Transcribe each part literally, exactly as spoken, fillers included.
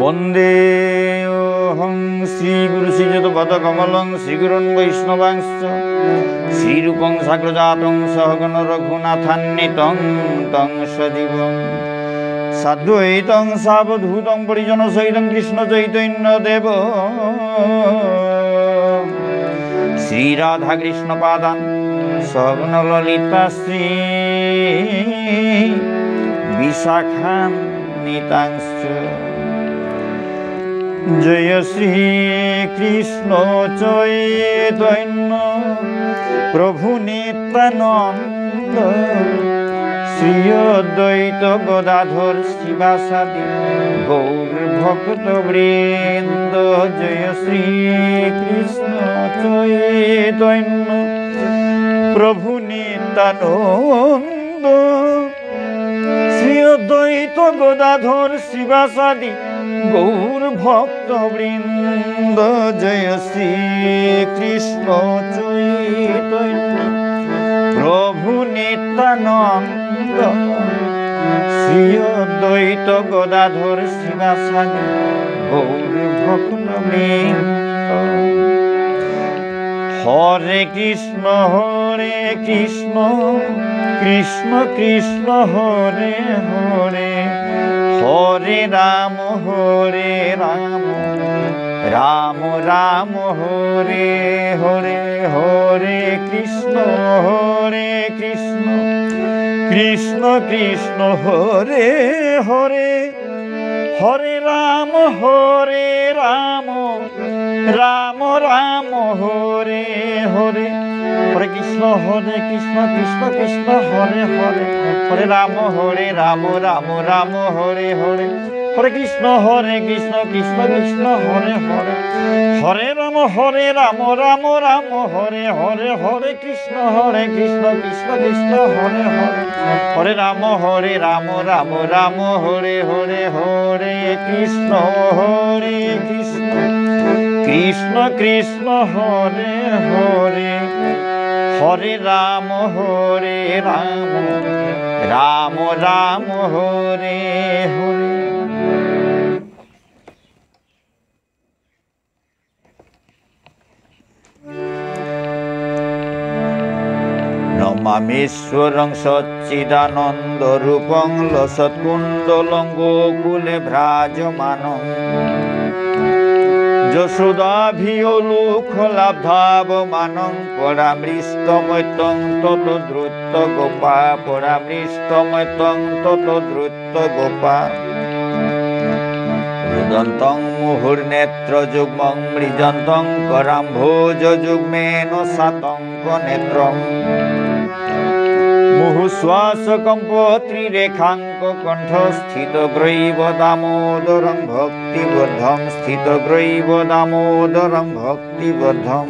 वन्देऽहं श्रीगुरुं श्रीयुतपदकमलं श्रीगुरून् वैष्णवांश्च श्रीरूपं साग्रजातं सहगणरघुनाथान्वितं तं सजीवम्। साद्वैतं सावधूतं परिजनसहितं कृष्णचैतन्यदेवं श्रीराधाकृष्णपादान् सहगणललिता श्रीविशाखान्वितांश्च। जय श्रीकृष्ण चैतन्य प्रभु नित्यानन्द श्री अद्वैत गदाधर श्रीवासादि गौर भक्तवृन्द। जय श्रीकृष्ण चैतन्य प्रभु नित्यानन्द श्री अद्वैत गदाधर श्रीवासादि गौर भक्तवृन्द। जय श्रीकृष्ण चैतन्य प्रभु नित्यानन्द श्री अद्वैत गदाधर श्रीवासादि गौर भक्तवৃन्द। हरे कृष्ण हरे कृष्ण, कृष्ण कृष्ण हरे हरे, हरे राम हरे राम, राम राम हरे हरे। हरे कृष्ण हरे कृष्ण, कृष्ण कृष्ण हरे हरे, हरे राम हरे राम, রাম রাম হরে হরে। হরে কৃষ্ণ হরে কৃষ্ণ কৃষ্ণ কৃষ্ণ হরে হরে। হরে রাম হরে রাম রাম রাম হরে হরে। হরে কৃষ্ণ হরে কৃষ্ণ কৃষ্ণ কৃষ্ণ হরে হরে। হরে রাম হরে রাম রাম রাম হরে হরে। হরে কৃষ্ণ হরে কৃষ্ণ কৃষ্ণ কৃষ্ণ হরে হরে। হরে রাম হরে রাম রাম রাম হরে হরে। হরে কৃষ্ণ হরে কৃষ্ণ, কৃষ্ণ কৃষ্ণ হরে হরে। হরে রাম হরে রাম, রাম রাম হরে হরে। নমামীশ্বরং সচ্চিদানন্দরূপং লসৎকুণ্ডলং গোকুলে ভ্রাজমানং। যশোদাভিয়লুখলব্ধাবমানং পরামৃষ্টমত্যং ততদ্রুত গোপা, পরামৃষ্টমত্যং ততদ্রুত গোপা। রুদন্তং মুহুর্নেত্রযুগ্মং মৃজন্তং করাম্ভোজযুগ্মেন সাতং কনেত্রম। মুহুশ্বাসকম্পত্রিরেখাঙ্ককণ্ঠস্থিতগ্রৈব দামোদরং ভক্তিবদ্ধম, স্থিতগ্রৈব দামোদরং ভক্তিবদ্ধম।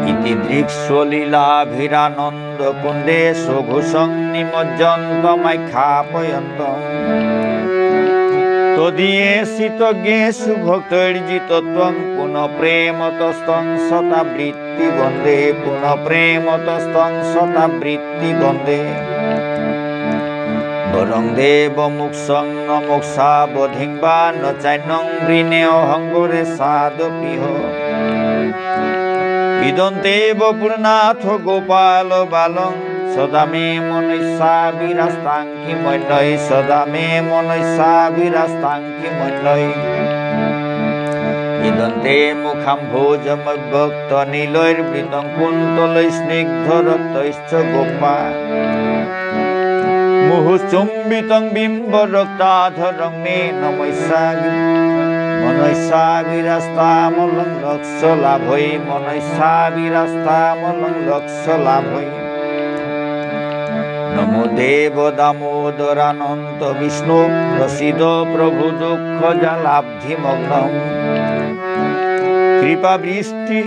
ইতি দৃক্স্বলীলাভিরানন্দকুণ্ডে সঘোষং নিমজ্জন্তমাখ্যাপয়ন্তম। তদীয়েষু তজ্জ্ঞেষু ভক্তৈর্জিতত্বং পুনঃ প্রেমতস্তং শতাবৃত্তি বন্দে, পুনঃ প্রেমতস্তং শতাবৃত্তি বন্দে। বরং দেব মোক্ষং ন মোক্ষাবধিং বা ন চান্যং বৃণেঽহং বরেশাদপীহ। ইদং তে বপুর্নাথ গোপাল বালং সদা মে মনস্যাবিরাস্তাং কিমন্যৈ, সদা মে মনস্যাবিরাস্তাং কিমন্যৈ। ইদং তে মুখাম্ভোজমব্যক্তনীলৈর্বৃতং কুন্তলৈঃ স্নিগ্ধরক্তৈশ্চ গোপা। মুহুশ্চুম্বিতং বিম্বরক্তাধরং মে নমস্যাবি-, মনস্যাবিরাস্তামলং লক্ষ্যলাভৈ, মনস্যাবিরাস্তামলং লক্ষ্যলাভৈ। নমো দেব দামোদরানন্ত বিষ্ণো প্রসীদ প্রভু দুঃখজালাব্ধিমগ্নম। কৃপাবৃষ্টি,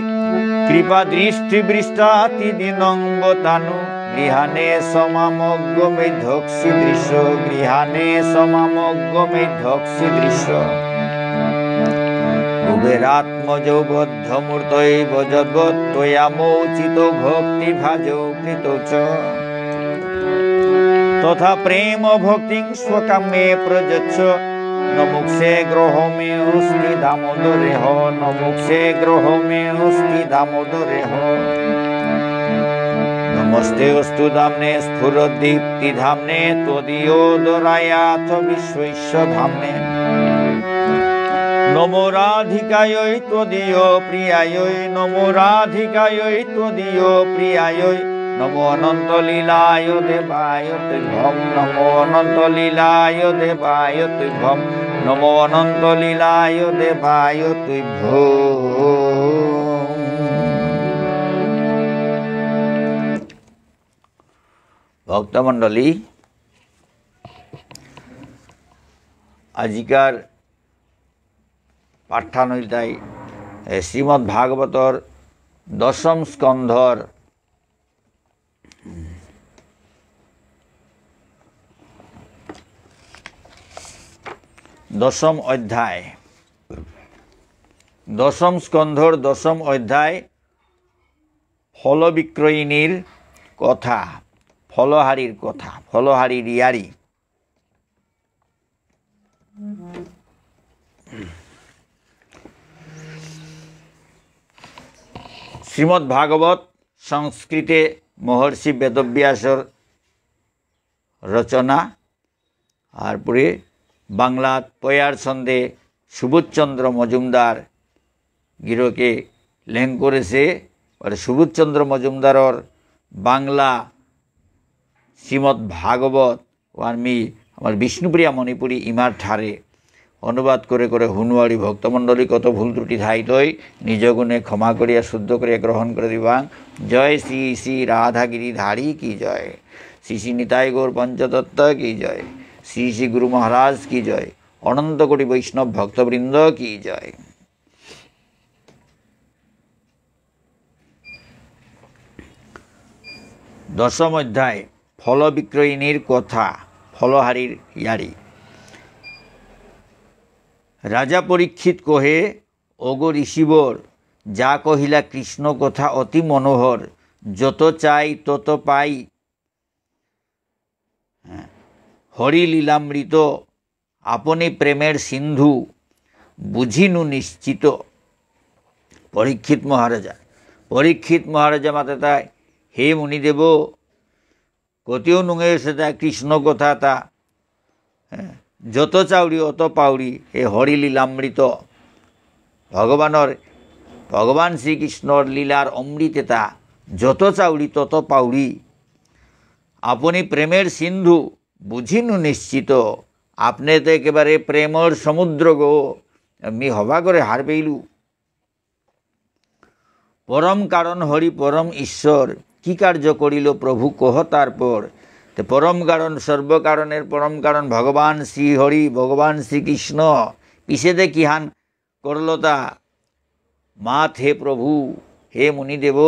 কৃপাদৃষ্টিবৃষ্টাতিদীনং বতানু গৃহাণেশ মামজ্ঞমেধ্যক্ষীদৃশ, গৃহাণেশ মামজ্ঞমেধ্যক্ষীদৃশ। কুবেরাত্মজৌ বদ্ধমূর্ত্যৈব যদ্বৎ ত্বয়া মোচিতৌ ভক্তিভাজৌ কৃতৌ চ। তথা প্রেমভক্তিং স্বকাম্যে প্রযচ্ছ न मोक्षे ग्रहो मे अस्ति दामोदरेह, न मोक्षे ग्रहो मे अस्ति दामोदरेह। नमस्ते अस्तु धाम्ने स्फुरद्दीप्तिधाम्ने त्वदीयोदरायाथ विश्वस्य धाम्ने। नमो राधिकायै त्वदीय प्रियायै, नमो राधिकायै त्वदीय प्रियायै। नमो अनन्तलीलाय देवाय तुभ्यं, नमो अनन्तलीलाय देवाय तुभ्यं, नमो अनन्तलीलाय देवाय तुभ्यं। ভক্তমণ্ডলী, আজিকার পাঠহান ইলতাই, এ, শ্রীমদ্ভাগবতর দশম স্কন্ধর দশম অধ্যায়, দশম স্কন্ধর দশম অধ্যায়, ফল বিক্রয়িনীর কথা, ফলহারীর কথা, ফলহারীর ইয়ারি। শ্রীমদ্ ভাগবত সংস্কৃতে মহর্ষি বেদব্যাসর রচনা, আর পরে বাংলাত পয়ার ছন্দে সুবোধচন্দ্র মজুমদার গিরকে লেং করেসে। আর সুবোধচন্দ্র মজুমদারর বাংলা শ্রীমদ্ ভাগবত ওয়ান মি আমার বিষ্ণুপ্রিয়া মণিপুরী ইমার ঠারে অনুবাদ করে করে হুনুয়ারি ভক্তমণ্ডলী কত ভুল ত্রুটি থাইতই নিজ গুণে ক্ষমা করিয়া শুদ্ধ করিয়া গ্রহণ করে দিবাং। জয় শ্রী শ্রী রাধা গিরিধারী কি জয়, শ্রী শ্রী নিতাই গৌর পঞ্চতত্ত্ব কি জয়, শ্রী শ্রী গুরু মহারাজ কি জয়, অনন্ত কোটি বৈষ্ণব ভক্তবৃন্দ কি জয়। দশম অধ্যায়, ফল বিক্রয়িনীর কথা, ফলহারীর ইয়ারি। রাজা পরীক্ষিত কহে, ওগো ঋষিবর, যা কহিলা কৃষ্ণ কথা অতি মনোহর, যত চাই তত পাই, হ্যাঁ, হরি লীলামৃত, আপনি প্রেমের সিন্ধু, বুঝিনু নিশ্চিত। পরীক্ষিত মহারাজা, পরীক্ষিত মহারাজা মাতেতাই, হে মুনিদেব, কতিও নুঙে সেতা কৃষ্ণ কথা তা, হ্যাঁ, যত চাউরি অত পাউরি, এ হরি লীলামৃত। ভগবানর, ভগবান শ্রীকৃষ্ণর লীলার অমৃত এতা, যত চাউরি তত পাউরি। আপনি প্রেমের সিন্ধু, বুঝিনু নিশ্চিত। আপনি তো একেবারে প্রেমর সমুদ্র গো, মি হবা করে হার পেইলু। পরম কারণ হরি পরম ঈশ্বর, কি কার্য করিল প্রভু কহ তারপর। তে পরম কারণ, সর্বকারণের পরম কারণ ভগবান শ্রী হরি, ভগবান শ্রীকৃষ্ণ, পিছেদে কিহান করলতা, মাত হে প্রভু, হে মুনিদেব,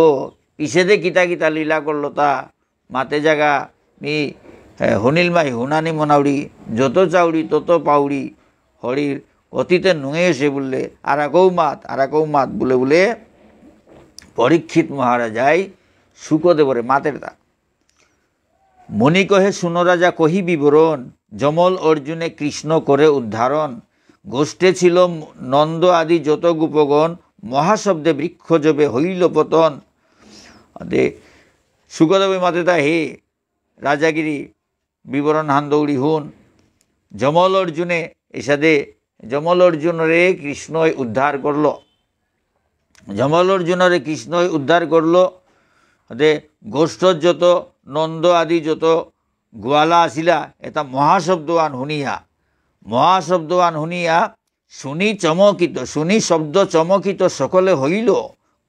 পিছেদে কিতা কিতা লীলা করলতা, মাতে জাগা মি, এ, হুনিল মাই হুনানি মনাউরি, যত চাউরি তত পাউরি, হরির অতীতে নুঙেসে বুললে, আরাকৌ মাত, আরাকৌ মাত বুলে বুলে, পরীক্ষিত মহারাজাই শুকদেবরে মাতেরতা। মুনি কহে, শুনো রাজা, কহি বিবরণ, যমল অর্জুনে কৃষ্ণ করে উদ্ধারণ। গোষ্ঠে ছিল নন্দ আদি যত গোপগণ, মহাশব্দে বৃক্ষ জবে হইল পতন। দে, শুকদেবে মাতেতা, হে রাজাগিরি, বিবরণ হান দৌড়ি হুন। যমল অর্জুনে এসাদে, যমল অর্জুনরে কৃষ্ণই উদ্ধার করল। যমল অর্জুনরে কৃষ্ণই উদ্ধার করল। দে, গোষ্ঠর যত নন্দ আদি যত গোয়ালা আসিলা, এতা মহাশব্দ আন হুনিয়া, মহাশব্দ আন হুনিয়া শুনি চমকিত, শুনি শব্দ চমকিত সকলে হইল,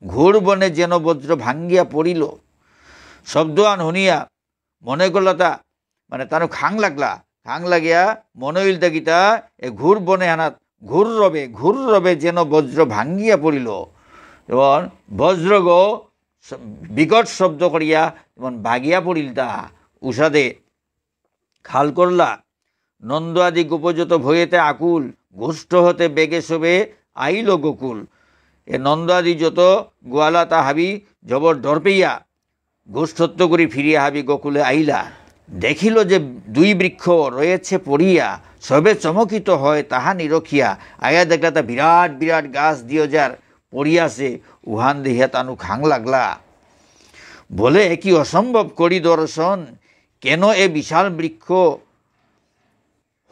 ঘোর বনে যেন বজ্র ভাঙ্গিয়া পড়িল। শব্দ আন হুনিয়া মনে করলতা, মানে তানু খাং লাগলা, খাং লাগিয়া মনে হইলতা কিতা, এ ঘোর বনে হানাত ঘোর রবে, ঘোর রবে যেন বজ্র ভাঙ্গিয়া পড়িল। যেমন বজ্রগ স-, বিকট শব্দ করিয়া যেমন ভাগিয়া পড়িলতা, উষাদে খাল করলা। নন্দ আদি গোপযত ভয়েতে আকুল, গোষ্ঠ হতে বেগে সবে আইল গোকুল। এ নন্দ আদি যত গোয়ালা তা হাবি জবর ডর পেয়া গোষ্ঠত্ব করি ফিরিয়া হাবি গোকুলে আইলা। দেখিল যে দুই বৃক্ষ রয়েছে পড়িয়া, সবে চমকিত হয় তাহা নিরখিয়া। আয়া দেখলা তা বিরাট বিরাট গাছ দিয়জার পড়ি আছে, উহান দেখিয়া তানু খাং লাগলা। বলে, "এ কি অসম্ভব করি দর্শন, কেন এ বিশাল বৃক্ষ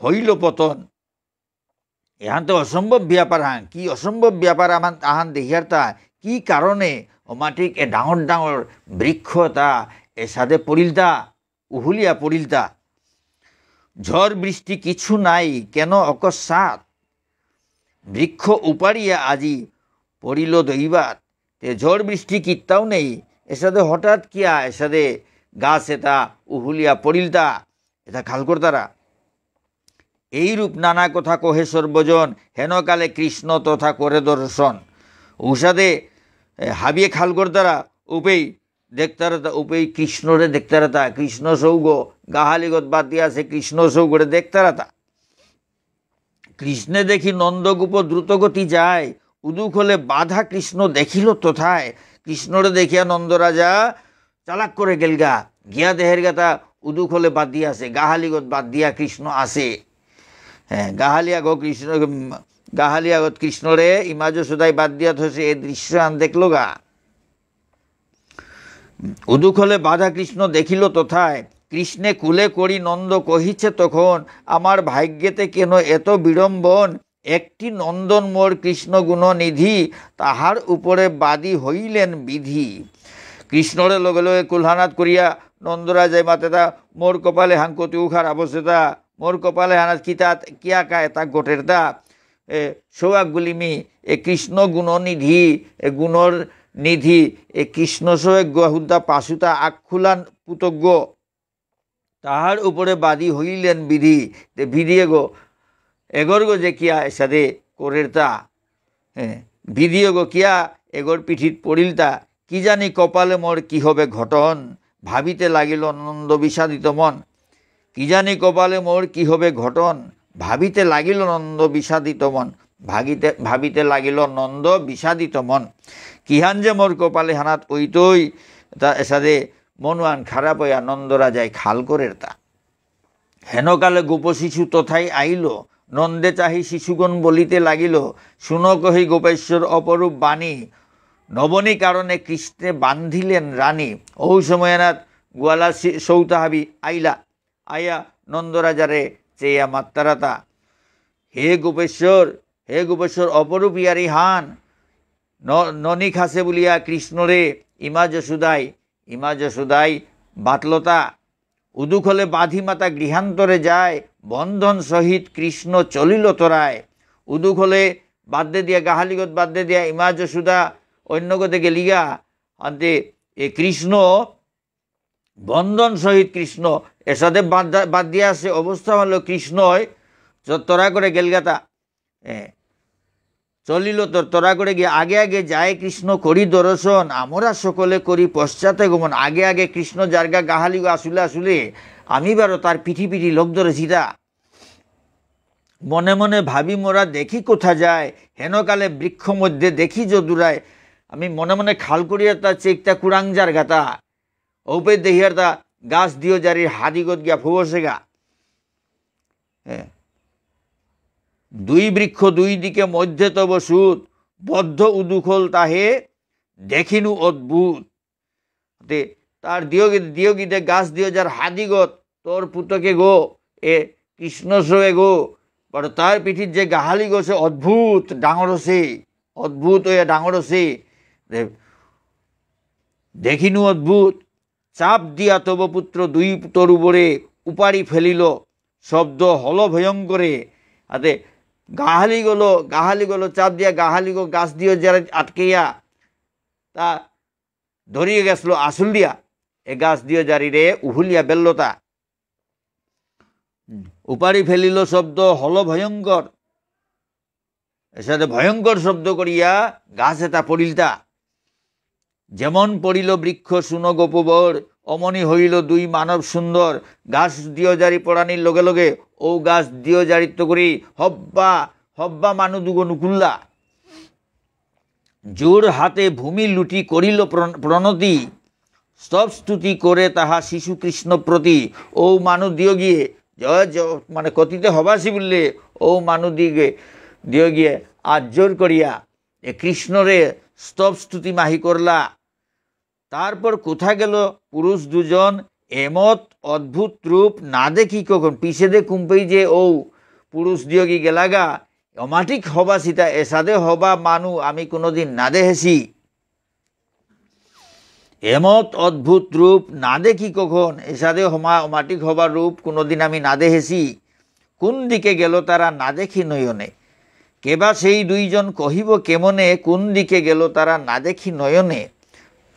হইল পতন?" এহান তো অসম্ভব ব্যাপার হান, কি অসম্ভব ব্যাপার আমান-, আহান দেখিয়ার তা, কি কারণে অমাটিক এ ডাঙর ডাঙর বৃক্ষ তা এসাদে পড়িলতা, উহুলিয়া পড়িলতা? ঝড় বৃষ্টি কিছু নাই, কেন অকস্মাৎ বৃক্ষ উপাড়িয়া আজি পড়িল দৈবাৎ। তে ঝড় বৃষ্টি কিত্তাও নেই, এসাদে হঠাৎ কিয়া এসাদে গাছ এতা উহুলিয়া পড়িলতা, এতা খাল করতারা। এইরূপ নানা কথা কহে সর্বজন, হেনকালে কৃষ্ণ তথা করে দর্শন। উসাদে, এ, হাবিয়ে খাল করতারা, উপেই দেখতারাতা, উপেই কৃষ্ণরে দেখতারাতা, কৃষ্ণ সৌগ, গাহালিগত বাদ দিয়া আছে, কৃষ্ণ সৌগরে দেখতারাতা। কৃষ্ণে দেখি নন্দগোপ দ্রুতগতি যায়, উদুখলে বাধা কৃষ্ণ দেখিল তথায়। কৃষ্ণরে দেখিয়া নন্দরাজা চালাক করে গেলগা, গিয়া দেহেরগাতা উদুখলে বাদ দিয়া আছে, গাহালিগত বাদ দিয়া কৃষ্ণ আছে। হ্যাঁ, গাহালি আগ কৃষ্ণ, উম, গাহালি আগত কৃষ্ণরে ইমা যশোদাই বাদ দিয়া থসে, এ দৃশ্য আন দেখলগা। উদুখলে বাধা কৃষ্ণ দেখিল তথায়, কৃষ্ণে কুলে করি নন্দ কহিছে তখন, "আমার ভাগ্যেতে কেন এত বিড়ম্বন? একটি নন্দন মোর কৃষ্ণ গুণ নিধি, তাহার উপরে বাদী হইলেন বিধি।" কৃষ্ণরে লগে লগে কুলহানাত করিয়া নন্দরাজাই মাতেতা, "মোর কপালে হান কতি উখার আবশ্যতা, মোর কপালে হানাত কিতা কিয়া কা এতা ঘটেরতা?" এ, সৌগ গুলিমি, এ কৃষ্ণ গুণ নিধি, এ গুণর নিধি, এ কৃষ্ণ সৌ এগ হুদ্দা পাসুতা আকখুলান পুতগ। তাহার উপরে বাদী হইলেন বিধি, তে বিধি এগ, এগরগ যে কিয়া এসাদে করেরতা, এ, বিধি এগ কিয়া এগর পিঠিত পড়িলতা, কি জানি কপালে মোর কি হবে ঘটন, ভাবিতে লাগিল নন্দ বিষাদিত মন। কি জানি কপালে মোর কি হবে ঘটন, ভাবিতে লাগিল নন্দ বিষাদিত মন। ভাগিতে, ভাবিতে লাগিল নন্দ বিষাদিত মন। কিহান যে মোর কপালে হানাত ওইতই, তা এসাদে মনহান খারাপ হইয়া নন্দরাজাই খাল করেরতা। হেনকালে গোপশিশু তথায় আইল, নন্দে চাহি শিশুগণ বলিতে লাগিল, "শুন কহি গোপেশ্বর অপরূপ বাণী, নবনী কারণে কৃষ্ণে বান্ধিলেন রানী।" ঔ সময় এনাত গোয়ালা সি-, সৌতা হাবি আইলা, আয়া নন্দরাজারে চেয়া মাত্তারাতা, "হে গোপেশ্বর, হে গোপেশ্বর, অপরূপ ইয়ারি হান, ন-, ননী খাসে বুলিয়া কৃষ্ণরে ইমা যশোদাই, ইমা যশোদাই বাতলতা।" উদুখলে বাধি মাতা গৃহান্তরে যায়, বন্ধন সহিত কৃষ্ণ চলিল তরায়। উদুখলে বাদ দে দিয়া, গাহালিগত বাদ দে দিয়া, ইমা যশোদা অন্যগতে গেলিগা। আনতে এ কৃষ্ণ বন্ধন সহিত কৃষ্ণ, এসাদে বাদ দা-, বাদ দিয়া আছে অবস্থা হলো কৃষ্ণই, য-, তরা করে গেলগাতা। এ, চলিল তর-, তরা করে গিয়ে আগে আগে যায় কৃষ্ণ করি দর্শন, আমরা সকলে করি পশ্চাতে গমন। আগে আগে কৃষ্ণ যারগা গাহালিগো আসুলে আসুলে, আমি বারো তার পিঠি পিঠি লোক ধরেছি তা। মনে মনে ভাবি মোরা দেখি কোথা যায়, হেনকালে বৃক্ষ মধ্যে দেখি যদুরায়। আমি মনে মনে খাল করিয়া তার চেকটা কুরাং যারগাতা। ঔপে দেহিয়ার তা গাছ দিও জারির হাদিগত গিয়া ফুবসেগা। হ্যাঁ। দুই বৃক্ষ দুই দিকে মধ্যে তব সুত, বদ্ধ উদুখল তাহে দেখিনু অদ্ভুত। তে তার দিয়োগি-, দিয়োগিতে গাছ দিও যার হাদিগত, তোর পুতকে গো, এ কৃষ্ণ সবে গো, বারো তার পিঠিত যে গাহালি গো সে অদ্ভুত ডাঙর সে, অদ্ভুত হয়ে ডাঙর সে। দে-, দেখিনু অদ্ভুত, চাপ দিয়া তব পুত্র দুই তরুবরে উপাড়ি ফেলিল, শব্দ হল ভয়ঙ্করে। আতে গাহালি গলো, গাহালি গলো চাপ দিয়া গাহালি গো গাছ দিও যারা আটকেয়া, তা ধরিয়ে গেছিল আসুল দিয়া, এ গাছ দিও জারিরে উহুলিয়া বেল্লতা। উপাড়ি ফেলিল শব্দ হল ভয়ঙ্কর। এসাদে ভয়ঙ্কর শব্দ করিয়া গাছ এটা পড়িলতা। যেমন পড়িল বৃক্ষ শুন গোপবর, অমনি হইল দুই মানব সুন্দর। গাছ দিয় জারি পড়ানির লগে লগে ও গাছ দিয় জারিত্ব করি হব্বা, হব্বা মানু দুগো নুকুল্লা। জোর হাতে ভূমি লুটি করিল প্রণ-, প্রণতি। স্তব স্তুতি করে তাহা শিশু কৃষ্ণ প্রতি। ও মানু দিয়গিয়ে য-, য-, মানে, কতিতে হবাসি বুললে, ও মানু দিগে, দিয়গিয়ে আত জোর করিয়া, এ কৃষ্ণরে স্তব স্তুতি মাহি করলা। তারপর কোথা গেল পুরুষ দুজন, এমত অদ্ভুত রূপ না দেখি কখন। পিছেদে কুম্পেই যে ও পুরুষ দিয়গি গেলাগা, অমাটিক হবাসিতা, এসাদে হবা মানু আমি কোনোদিন না দেখেছি। এমত অদ্ভুত রূপ না দেখি কখন, এসাদে হমা-, অমাটিক হবা রূপ কোনোদিন আমি না দেখেছি। কোন দিকে গেল তারা না দেখি নয়নে। কেবা সেই দুইজন কহিব কেমনে, কোন দিকে গেল তারা না দেখি নয়নে।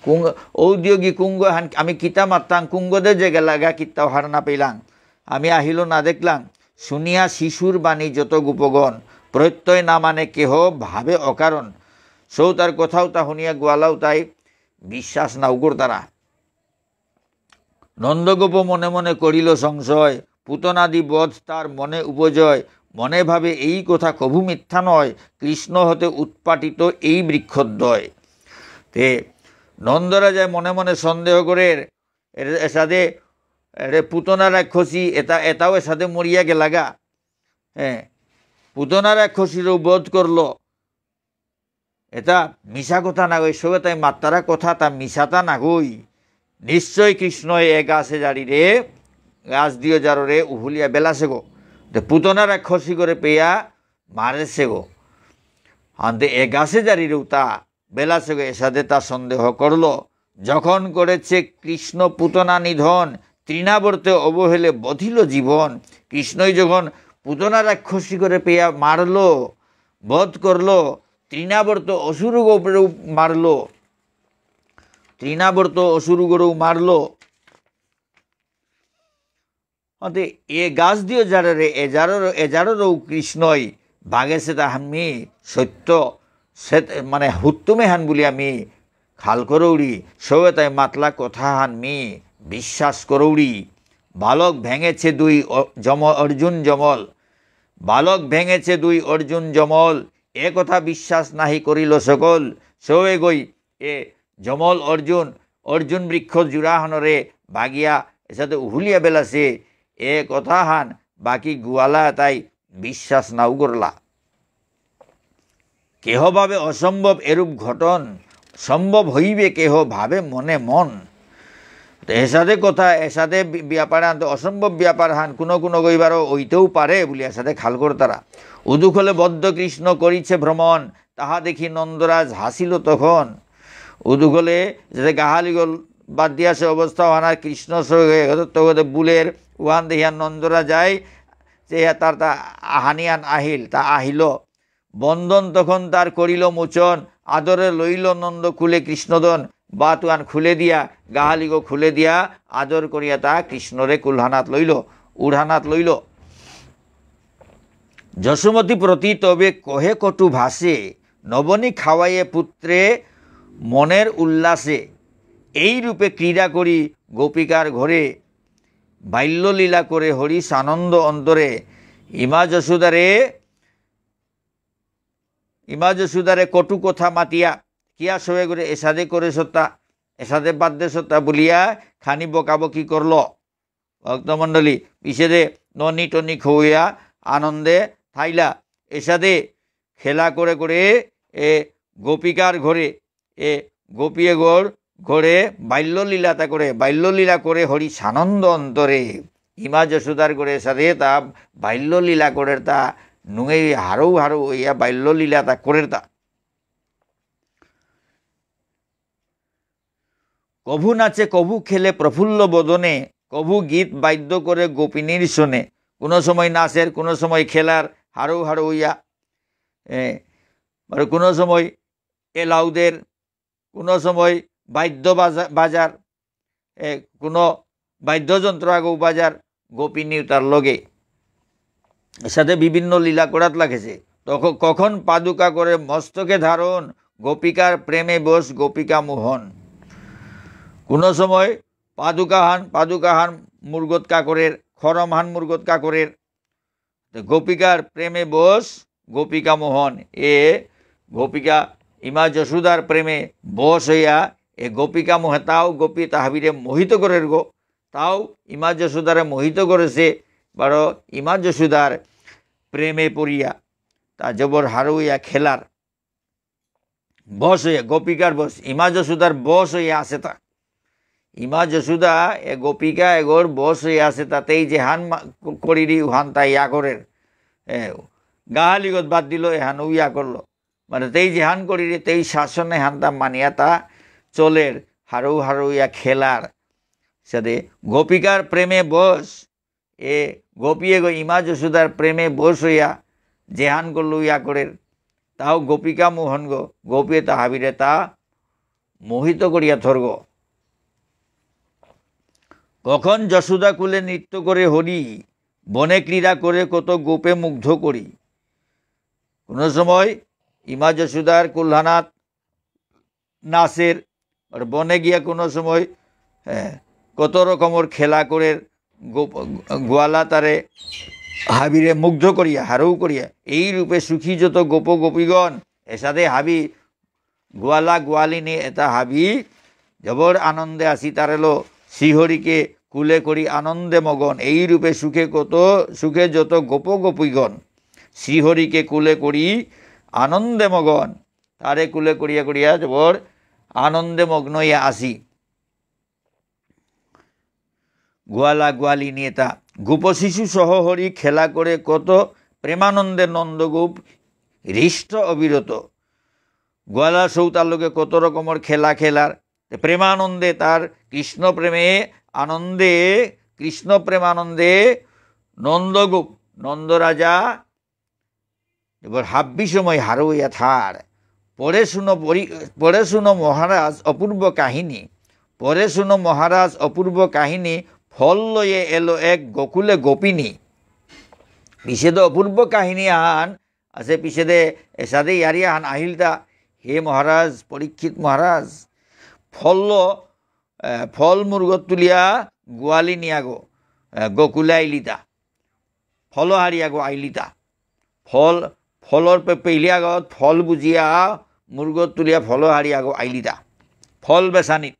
কুং-, ঔদ্যোগী কুঙ্গ হান আমি কিতা মাত্তাং, কুঙ্গদে যে গেলাগা কিত্তাও হার না পেলাং। আমি আহিল না দেখলাং। শুনিয়া শিশুর বাণী যত গোপগণ, প্রত্যয় না মানে কেহ ভাবে অকারণ। সৌ তার কথাও তা শুনিয়া গোয়ালাও তাই বিশ্বাস নাও করতারা। নন্দগোপ মনে মনে করিল সংশয়, পুতনাদি বধ তার মনে উপজয়। মনে ভাবে এই কথা কভু মিথ্যা নয়, কৃষ্ণ হতে উৎপাটিত এই বৃক্ষদ্বয়। তে নন্দরাজায় মনে মনে সন্দেহ করের, এর-, এসাদে, এরে পুতনা রাক্ষসী, এতা, এতাও এসাদে মরিয়া গেলাগা। হ্যাঁ, পুতনা রাক্ষসীরও বধ করলো। এতা মিছা কথা নাগই, সবে তাই মাত্তারা কথা তা মিছাতা নাগই। নিশ্চয় কৃষ্ণই এ গাছে জারিরে, গাছ দিয় জাররে উহুলিয়া বেলাসেগো। তে পুতনা রাক্ষসী করে পেয়া মারেসেগো। আনতে এ গাছে জারিরে উতা বেলাসেগো এসাদে তা সন্দেহ করল। যখন করেছে কৃষ্ণ পুতনা নিধন, তৃণাবর্তে অবহেলে বধিল জীবন। কৃষ্ণই যখন পুতনা রাক্ষসী করে পেয়া মারল, বধ করল, তৃণাবর্ত অসুরগরেও মারল, তৃণাবর্ত অসুরগরেও মারল। অতে এ গাছ দিয় জাররে, এ জারর, এ জাররও কৃষ্ণই বাগেসে তা হানমি সত্য, সে, মানে হুত্তুমে হান বুলি আমি খাল করৌরি, সবে তাই মাতলা কথা হানমি বিশ্বাস করৌরি। বালক ভেঙেছে দুই অ-, যম-, অর্জুন যমল, বালক ভেঙেছে দুই অর্জুন যমল, এ কথা বিশ্বাস নাহি করিল সকল। সবে গই এ যমল অর্জুন, অর্জুন বৃক্ষ জোড়াহানরে বাগিয়া এসাদে উহুলিয়া বেলাসে, এ কথাহান বাকি গোয়ালা তাই বিশ্বাস নাও করলা। কেহ ভাবে অসম্ভব এরূপ ঘটন, সম্ভব হইবে কেহ ভাবে মনে মন। তো এসাদে কথা, এসাদে বি-, ব্যাপার হান তো অসম্ভব ব্যাপার হান, কোনো কোনো গইবারও হইতেও পারে বুলি এসাদে খাল করতারা। উদুখলে বদ্ধ কৃষ্ণ করিছে ভ্রমণ, তাহা দেখি নন্দরাজ হাসিল তখন। উদুখলে যাতে গাহালিগল বাদ দিয়া সে অবস্থা হানা কৃষ্ণ সঙ্গে তখন বুলের ওহান দেখিয়া নন্দরাজ যায়, যে তার তা আহানিয়ান আহিল, তা আহিল। বন্ধন তখন তার করিল মোচন, আদরে লইল নন্দ কুলে কৃষ্ণধন। বাতুয়ান খুলে দিয়া, গাহালিগো খুলে দিয়া, আদর করিয়া তা কৃষ্ণরে কুলহানাত লইল, উড়হানাত লইল। যশোমতী প্রতি তবে কহে কটু ভাষে, নবনী খাওয়াইয়ে পুত্রে মনের উল্লাসে। এই রূপে ক্রীড়া করি গোপিকার ঘরে, বাল্যলীলা করে হরি সানন্দ অন্তরে। ইমা যশোদারে, ইমা যশোদারে কটু কথা মাতিয়া, কিয়া সবে করে এসাদে করে সত্তা, এসাদে বাদ দে সত্তা বুলিয়া খানি বকাবকি করল। ভক্তমণ্ডলী, পিছেদে ননি টনি খৌয়া আনন্দে থাইলা। এসাদে খেলা করে করে এ গোপিকার ঘরে, এ গোপীয়ে গর ঘরে বাল্যলীলাতা করে, বাল্যলীলা করে হরি সানন্দ অন্তরে। ইমা যশোদার ঘরে এসাদে তা বাল্যলীলা করের তা নুঙেই হারৌ হারৌ হইয়া বাল্যলীলাতা করের তা। কভু নাচে, কভু খেলে প্রফুল্ল বদনে, কভু গীত বাদ্য করে গোপিনীর সনে। কোনো সময় নাচের, কোনো সময় খেলার, হারৌ হারৌ ইয়া, এ, আর কোনো সময় এলাউদের, কোনো সময় বাদ্য বাজা-, বাজার, এ, কোনো বাদ্যযন্ত্র আগেও বাজার, গোপিনী তার লগে। এসাদে বিভিন্ন লীলা করাত লাগেছে। তখ-, কখন পাদুকা করে মস্তকে ধারণ, গোপিকার প্রেমে বশ গোপিকা মোহন। কোনো সময় পাদুকাহান, পাদুকাহান মুরগত কাকরের, খরমহান মুরগত কাকরের। তো গোপিকার প্রেমে বশ গোপিকা মোহন। এ গোপিকা ইমা যশোদার প্রেমে বশ হইয়া এ গোপিকা মোহে তাও গোপী তাহাবিরে মোহিত করের গো। তাও ইমা যশোদারে মোহিত করেছে। বারো ইমা যশোদার প্রেমে পড়িয়া তা জবর হারৌ ইয়া খেলার। বশ হইয়া, গোপিকার বশ, ইমা যশোদার বশ হইয়া আছে তা। ইমা যশোদা এ গোপিকা এগর বশ হইয়া আছে, তাতেই যেহান মা-, ক-, করিরি উহান তা ইয়া করের। এ, গাহালিগত বাদ দিল, এহানও ইয়া করলো। মানে তেই যেহান করিরি, তেই শাসন এহান তা মানিয়া তা চলের, হারৌ হারৌ ইয়া খেলার। সাথে গোপিকার প্রেমে বশ, এ গোপী এগো ইমা যশোদার প্রেমে বশ হইয়া যেহান করলো ইয়া করের, তাও গোপিকা মোহন গো, গোপী তা হাবিরে তা মোহিত করিয়া থরগ। কখন যশোদা কুলে নৃত্য করে হরি, বনে ক্রীড়া করে কত গোপে মুগ্ধ করি। কোনো সময় ইমা যশোদার কুলহানাত নাচের, আর বনে গিয়া কোনো সময়, এ, কত রকমর খেলা করে গো-, গোয়ালা তারে হাবিরে মুগ্ধ করিয়া, হারৌ করিয়া। এই রূপে সুখী যত গোপ গোপীগণ, এসাদে হাবি গোয়ালা গোয়ালিনী এতা হাবি জবর আনন্দে আসি তারেলো শ্রীহরিকে কুলে করি আনন্দে মগন। এই রূপে সুখে কত, সুখে যত গোপ গোপীগণ, শ্রীহরিকে কুলে করি আনন্দে মগন। তারে কুলে করিয়া করিয়া জবর আনন্দে মগ্ন ইয়া আসি। গোয়ালা গোয়ালিনী এতা। গোপশিশু সহ হরি খেলা করে কত, প্রেমানন্দে নন্দগোপ হৃষ্ট অবিরত। গোয়ালা সৌতার লগে কত রকমর খেলা খেলার। তে প্রেমানন্দে তার কৃষ্ণ প্রেমে আনন্দে, কৃষ্ণ প্রেমানন্দে নন্দগোপ, নন্দরাজা এবার হাব্বি সময় হারৌ ইয়া থার। পরে শুনো পরি-, পরে শুনো মহারাজ অপূর্ব কাহিনী। পরে শুনো মহারাজ অপূর্ব কাহিনী, ফল লয়ে এলো এক গোকুলে গোপিনী। পিছেদে অপূর্ব কাহিনী আহান আছে, পিছেদে এসাদে ইয়ারি আহান আহিলতা, হে মহারাজ, পরীক্ষিত মহারাজ, ফল ল-, এ, ফল মুরগত তুলিয়া গোয়ালিনী আগো, এ, গোকুলে আইলিতা। ফল হারি আগো আইলিতা। ফল, ফলর পে-, পেইলি আগত ফল বুঝিয়া মুরগত তুলিয়া ফল হারি আগো আইলিতা। ফল বেসানিত।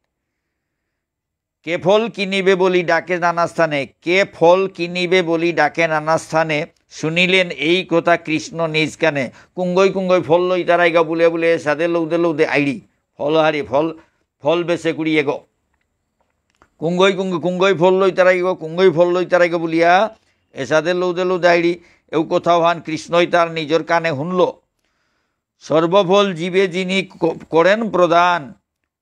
কে ফল কিনিবে বলি ডাকে নানা স্থানে, কে ফল কিনিবে বলি ডাকে নানা স্থানে, শুনিলেন এই কথা কৃষ্ণ নিজ কানে। কুঙ্গই কুঙ্গই ফল লইতারাইগা বুলে বুলে সাদে লৌদে লৌদে আইড়ি। ফল হারি ফল, ফল বেচে কুড়ি এগো। কুঙ্গই কুঙ্গ-, কুঙ্গই ফল লইতারাইগো, কুঙ্গই ফল লইতারাইগো বুলিয়া এসাদে লৌদে লৌদে আইড়ি। এও কথাও হান কৃষ্ণই তার নিজর কানে শুনল। সর্বফল জীবে যিনি ক-, করেন প্রদান,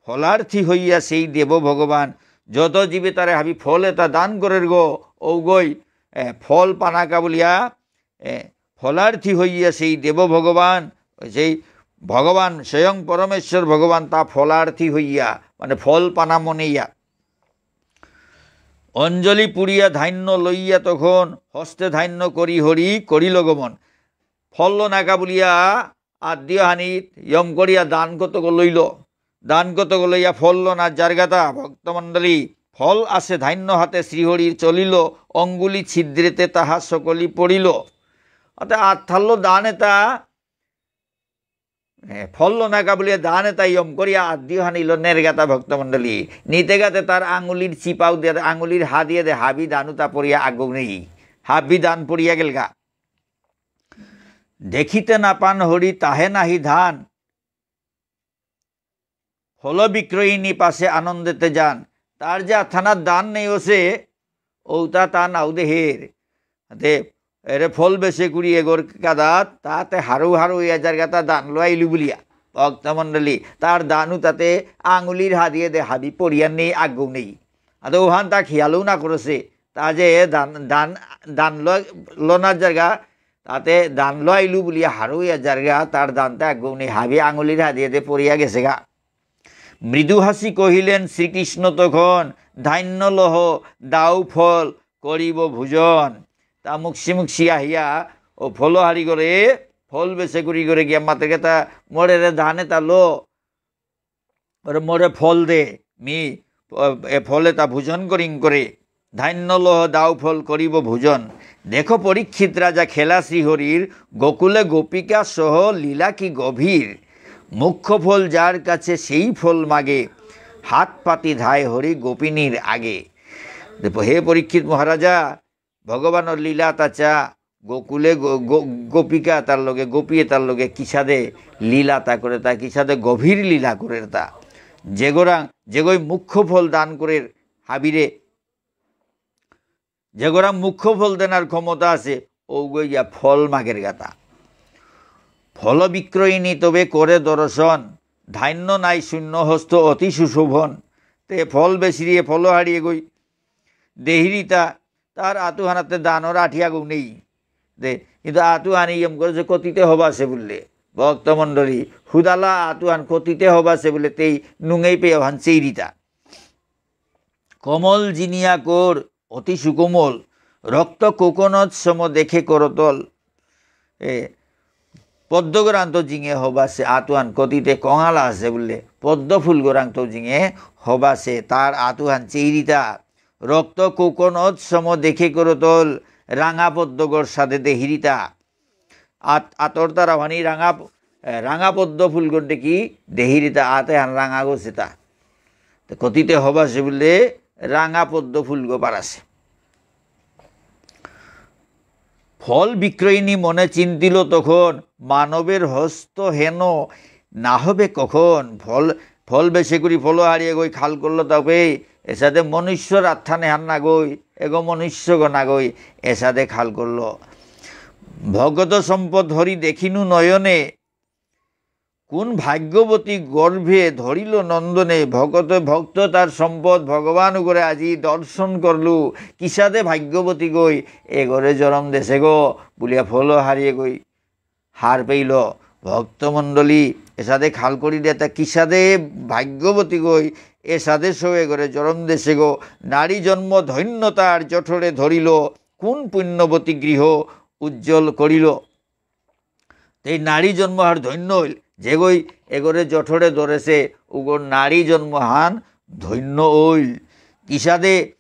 ফলার্থী হইয়া সেই দেব ভগবান। যত জীবে তারে হাবি ফল এতা দান করের গো, ঔগই, এ, ফল পানাকা বুলিয়া, এ, ফলার্থী হইয়া সেই দেব ভগবান, সেই ভগবান, স্বয়ং পরমেশ্বর ভগবান তা ফলার্থী হইয়া, মানে ফল পানা মনেইয়া। অঞ্জলি পুড়িয়া ধান্য লইয়া তখন, হস্তে ধান্য করি হরি করিল গমন। ফল লনাকা বুলিয়া আদ্য হানিত ইয়ম করিয়া দান কতক লইল। দান কতক লইয়া ফল লনা জারগাতা ভক্তমণ্ডলী। ফল আসে ধান্য হাতে শ্রীহরির চলিল, অঙ্গুলি ছিদ্রেতে তাহা সকলি পড়িল। অর্থাৎ আত্মাল্য দান এতা, এ, ফল লনাকা বুলিয়া দান এতা ইয়ম করিয়া আদ্য হানিল নেরগাতা ভক্তমণ্ডলী। নিতেগাতে তার আঙুলির চিপাও দিয়ে, আঙুলির হা দিয়ে দে হাবি দানুতা পড়িয়া আগুনেই। হাবি দান পড়িয়া গেলগা। দেখিতে না পান হরি তাহে নাহি ধান, ফল বিক্রয়িনী পাশে আনন্দেতে যান। তার যে আথানা দান নেই ওসে, ঔতা তা নাও দেহের। হাতে এরে ফল বেচে কুড়ি এগর কাদাত, তাতে হারৌ হারৌ ইয়া জারগাতা দান লো আইলু বুলিয়া। ভক্তমণ্ডলী, তার দানু তাতে আঙুলির হাদিয়ে দে হাবি পড়িয়া নেই, আগৌ নেই। আদৌ ওহান তা খেয়ালও না করেছে। তা যে দান, দান, দান ল-, লনার জায়গা, তাতে দান ল আইলু বুলিয়া হারৌ ইয়া জায়গা, তার দানতে আগৌ নেই, হাবি আঙুলির হাদিয়েতে পড়িয়া গেছে গা। মৃদু হাসি কহিলেন শ্রীকৃষ্ণ তখন, "ধান্য লহ, দাও ফল, করিব ভোজন।" তা মুকসি মুকসি আহিয়া, ও ফল হারি করে, ফল বেচে করি করে গিয়া মাতে গেতা, "মোরে রে ধানে তা লো।" ওরে মোরে ফল দে, মি, এ, ফলে তা ভোজন করিং করে। ধান্য লহ দাও ফল করিব ভোজন। দেখো পরীক্ষিত রাজা খেলা শ্রীহরির, গোকুলে গোপিকা সহ লীলা কি গভীর। মুখ্য ফল যার কাছে সেই ফল মাগে, হাত পাতি ধায় হরি গোপিনীর আগে। দেখো, হে পরীক্ষিত মহারাজা, ভগবানর লীলা তা চা, গোকুলে গো-, গো-, গোপিকা তার লগে, গোপী তার লগে কিসাদে লীলা তা করে তা, কিসাদে গভীর লীলা করে তা। যেগরাং, যেগই মুখ্য ফল দান করে হাবিরে, যেগরাং মুখ্য ফল দেনার ক্ষমতা আছে, ওগই গিয়া ফল মাগের গাতা। ফল বিক্রয়িনী তবে করে দর্শন, ধান্য নাই শূন্য হস্ত অতি সুশোভন। তে ফল বেচিরিয়ে ফল হারিয়ে গই দেহিরিতা, তার আতুহানাতে দানর আঠিয়া গো নেই। দে, কিন্তু আতুহানি ইয়ম করে যে কতিতে হবাসে বুললে, ভক্তমণ্ডলী, হুদালা আতুহান কতিতে হবাসে বুললে, তেই নুঙেই পেয়ে হান চেইরিতা। কমল জিনিয়া কর, অতি সুকোমল, রক্ত কোকনদ সম দেখে করতল। এ, পদ্ম গরান্ত জিঙে হবাসে আতুহান কতিতে কঙালা আছে বুললে, পদ্ম ফুল গরান্ত জিঙে হবাসে তার আতুহান চেইরিতা। রক্ত কোকনদ সম দেখে করতল, রাঙা পদ্মগর সাদে দেহিরিতা। আত-, আতর তারা হানি রাঙা প-, এ, রাঙা পদ্ম ফুলগর দেখি দেহিরিতা আতে হান রাঙা গো সেতা। তো কতিতে হবাসে বুললে রাঙা পদ্ম ফুলগো পারাসে। ফল বিক্রয়িনী মনে চিন্তিল তখন, মানবের হস্ত হেন না হবে কখন। ফল, ফল বেচে করি ফল হারিয়ে গই খাল করল তবে, এসাদে মনুষ্য রাত্থানে হান না গই, এগো মনুষ্য গো না গই, এসাদে খাল করল। ভগত সম্পদ হরি দেখিনু নয়নে, কোন ভাগ্যবতী গর্ভে ধরিল নন্দনে। ভগত, ভক্ত তার সম্পদ ভগবান করে আজি দর্শন করলু। কিসাদে ভাগ্যবতী গই এগরে জরম দেসে গো বুলিয়া ফল হারিয়ে গই হার পেইল। ভক্তমণ্ডলী, এসাদে খাল করি দেতা কিসাদে ভাগ্যবতী গই, এসাদে সৌ এগরে জরম দেসে গো। নারী জন্ম ধন্য তার জঠরে ধরিল, কোন পুণ্যবতী গৃহ উজ্জ্বল করিল। এই নারী জন্ম হার ধন্য হইল, যেগই এগরে জঠরে ধরেসে, উগর নারী জন্ম হান ধন্য হইল। কিসাদে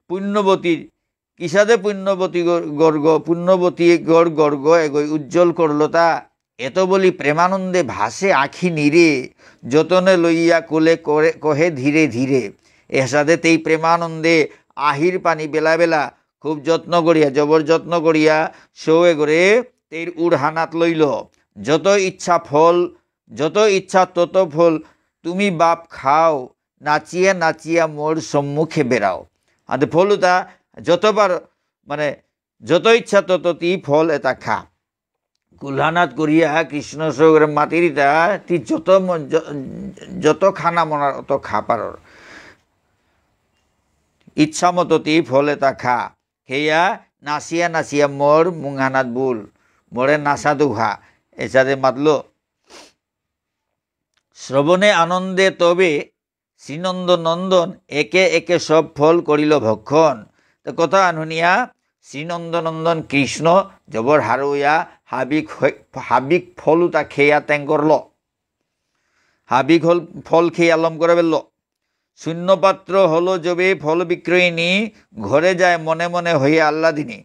পুণ্যবতীর, কিসাদে পুণ্যবতী গর-, গর্গ, পুণ্যবতী গর গর্গ এগই উজ্জ্বল করলতা। এত বলি প্রেমানন্দে ভাসে আঁখি নীরে, যতনে লইয়া কোলে করে, কহে ধীরে ধীরে। এসাদে তেই প্রেমানন্দে আহির পানি বেলা বেলা খুব যত্ন করিয়া, জবর যত্ন করিয়া সৌ এগরে তেইর উড়হানাত লইল। যত ইচ্ছা ফল, যত ইচ্ছা তত ফল, তুমি বাপ খাও, নাচিয়া নাচিয়া মোর সম্মুখে বেড়াও। আদে ফল উতা যতবার, মানে, যত ইচ্ছা তত তি ফল এতা খা। কুলহানাত করিয়া কৃষ্ণ সৌগরে মাতিরিতা, তি যত ম-, য-, যত খানা মনার অত খা পারর। ইচ্ছা মতো তি ফল এতা খা। খেয়া নাচিয়া নাচিয়া মোর মুঙহানাত বুল। মোরে নাচা দুহা। এসাদে মাতলো। শ্রবণে আনন্দে তবে শ্রীনন্দ নন্দন একে একে সব ফল করিল ভক্ষণ। তো কথা আন হুনিয়া শ্রীনন্দ নন্দন কৃষ্ণ জবর হারৌয়া হাবিক হই-, হাবিক ফল উতা খেয়া তেং করল। হাবিক হল ফল খেয়া লম করে বেলল। শূন্য পাত্র হলো যবে ফল বিক্রয়িনী, ঘরে যায় মনে মনে হয়ে আহ্লাদিনী।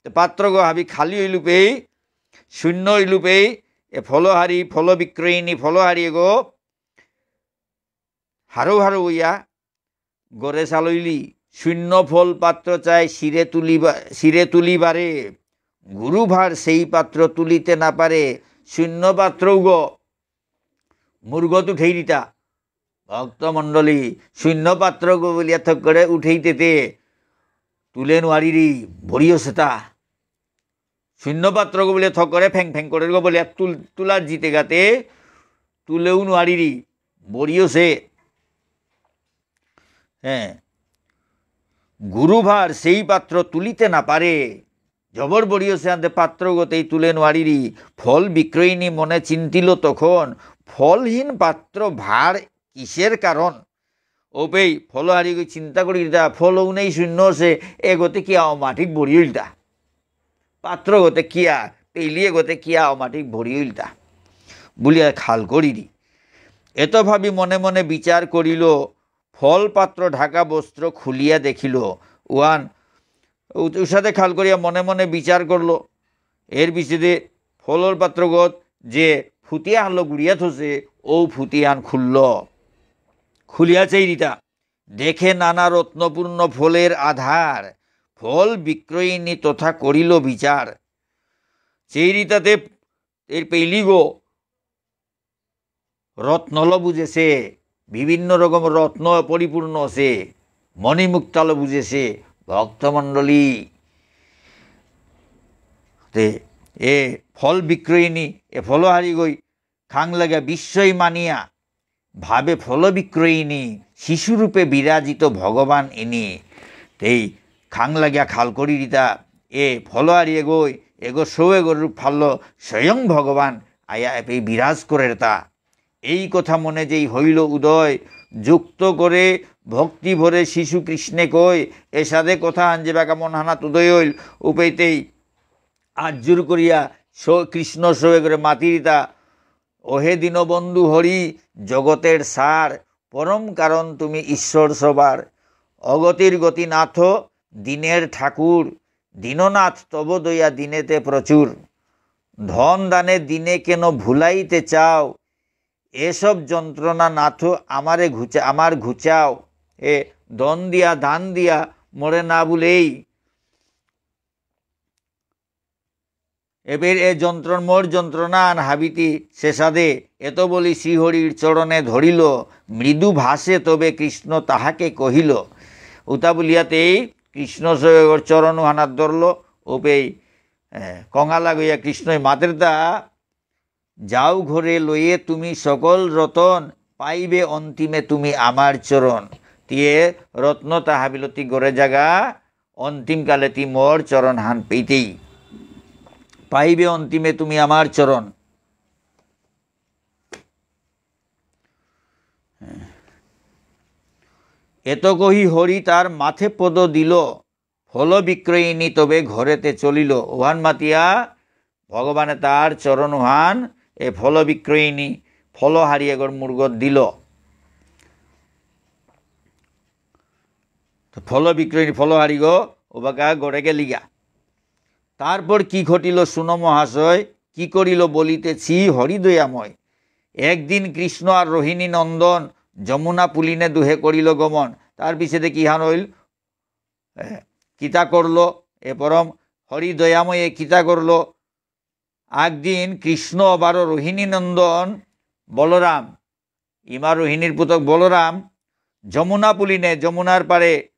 তো পাত্রগো হাবি খালি হইলুপেই, শূন্য হইলুপেই, এ ফলহারি, ফল বিক্রয়িনী, ফলহারি এগো হারৌ হারৌ ইয়া গরে চালইলি, শূন্য ফল পাত্র চাই শিরে তুলিবা-, শিরে তুলিবারে। গুরুভার সেই পাত্র তুলিতে না পারে, শূন্য পাত্রগ মুরগত উঠেই দিতা। ভক্তমণ্ডলী, শূন্য পাত্রগ বুলিয়া থক করে উঠেইতেতে তুলে নোয়ারিরি, ভরিও সেতা। শূন্য পাত্রগ বুলে থকরে ফেং ফেং করে গো বুলে তুল-, তুলা জিতে গাতে তুলেও নোয়ারিরি, বড়িও সে। হ্যাঁ। গুরুভার সেই পাত্র তুলিতে না পারে। জবর বড়িও সে আনতে পাত্রগতেই তুলে নোয়ারিরি। ফল বিক্রয়িনী মনে চিন্তিল তখন, ফলহীন পাত্র ভার কিসের কারণ? ওপেই ফলহারিগই চিন্তা করিতা, ফলও নেই শূন্য সে, এগতে কিয়া অমাটিক ভরি হইলতা? পাত্রগতে কিয়া, পেলিয়ে গতে কিয়া অমাটিক ভরি হইলতা? বুলিয়া খাল করিরি। এত ভাবি মনে মনে বিচার করিল, ফল পাত্র ঢাকা বস্ত্র খুলিয়া দেখিল। ওয়ান উ-, উসাদে খাল করিয়া মনে মনে বিচার করল। এর পিছেদে ফলর পাত্রগত যে ফুটিয়া হানলো গুড়িয়া থসে, ও ফুটিয়ান খুলল। খুলিয়া চাইরিতা। দেখে নানা রত্নপূর্ণ ফলের আধার। ফল বিক্রয়িনী তথা করিল বিচার। চেইরিতাতে এর পেইলিগো রত্নল বুজেসে, বিভিন্ন রকম রত্ন পরিপূর্ণ আসে, মণিমুক্তাল বুজেসে, ভক্তমণ্ডলী। তে এ ফল বিক্রয়িনী, এ ফলহারিগই খাং লাগা বিস্ময় মানিয়া, ভাবে ফল বিক্রয়িনী, শিশুরূপে বিরাজিত ভগবান ইনি। তেই খাং লাগিয়া খাল করিরিতা, এ ফলহারি এগই, এগো সৌ এগোর রূপ ফাল্ল, স্বয়ং ভগবান আয়া এপেই বিরাজ করেরতা। এই কথা মনে যেই হইল উদয়, যুক্ত করে ভক্তি ভরে শিশু কৃষ্ণে কই, এসাদে কথা আন যেবাকা মন হানাত উদয় হইল, উপেইতেই আত জোর করিয়া স-, কৃষ্ণ সৌ এগোরে মাতিরিতা, ওহে দীনবন্ধু হরি, জগতের সার, পরম কারণ তুমি ঈশ্বর সবার। অগতির গতিনাথ, দীনের ঠাকুর, দীননাথ তব দয়া দীনেতে প্রচুর। ধন দানে দীনে কেন ভুলাইতে চাও, এসব যন্ত্রণা নাথ আমারে ঘুচা-, আমার ঘুচাও। এ ধন দিয়া, দান দিয়া মোরে না ভুলেই। এবের এ যন্ত্রণ, মোর যন্ত্রণা আন হাবিতি শেষাদে, এত বলি শ্রীহরির চরণে ধরিল, মৃদু ভাষে তবে কৃষ্ণ তাহাকে কহিল। উতা বুলিয়াতেই কৃষ্ণ সৌ এগোর চরণ হানাত ধরল, ওপেই, এ, কঙাল আগইয়া কৃষ্ণই মাতেরতা, যাও ঘরে লয়ে তুমি সকল রতন, পাইবে অন্তিমে তুমি আমার চরণ। তিয়ে রত্ন তাহাবিলতি গরে জাগা, অন্তিম কালে তি মোর চরণ হান পেইতেই। পাইবে অন্তিমে তুমি আমার চরণ। এত কহি হরি তার মাথে পদ দিল, ফল বিক্রয়িনী তবে ঘরেতে চলিল। ওহান মাতিয়া ভগবানে তার চরণ ওহান এ ফল বিক্রয়িনী, ফলহারি এগর মুরগত দিল। তো ফল বিক্রয়িনী ফলহারিগ ওবাকা গরে গেলিগা। তারপর কি ঘটিল শুনো মহাশয়, কি করিল বলিতেছি হরিদয়াময়। একদিন কৃষ্ণ আর রোহিণী নন্দন যমুনা পুলিনে দুহে করিল গমন। তার পিছেদে কিহান হইল? এ, কিতা করল? এ পরম হরি দয়াময়ে কিতা করল? একদিন কৃষ্ণ বারো রোহিণী নন্দন বলরাম, ইমা রোহিণীর পুতক বলরাম, যমুনা পুলিনে, যমুনার পারে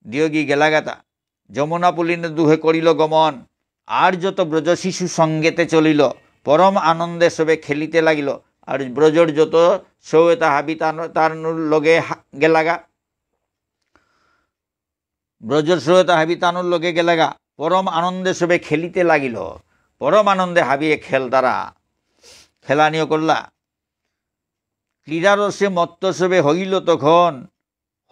দিয়োগি গেলাগাতা। যমুনা পুলিনে দুহে করিল গমন, আর যত ব্রজ শিশু সঙ্গেতে চলিল, পরম আনন্দে সবে খেলিতে লাগিল। আর ব্রজর যত সৌতা হাবি তান-, তার লগে হা-, গেলাগা। ব্রজর সৌতা হাবি তানুর লগে গেলাগা, পরম আনন্দে সবে খেলিতে লাগিল। পরম আনন্দে হাবিয়ে খেলতারা, খেলানিও করলা। ক্রীড়ারসে মত্ত সবে হইল তখন,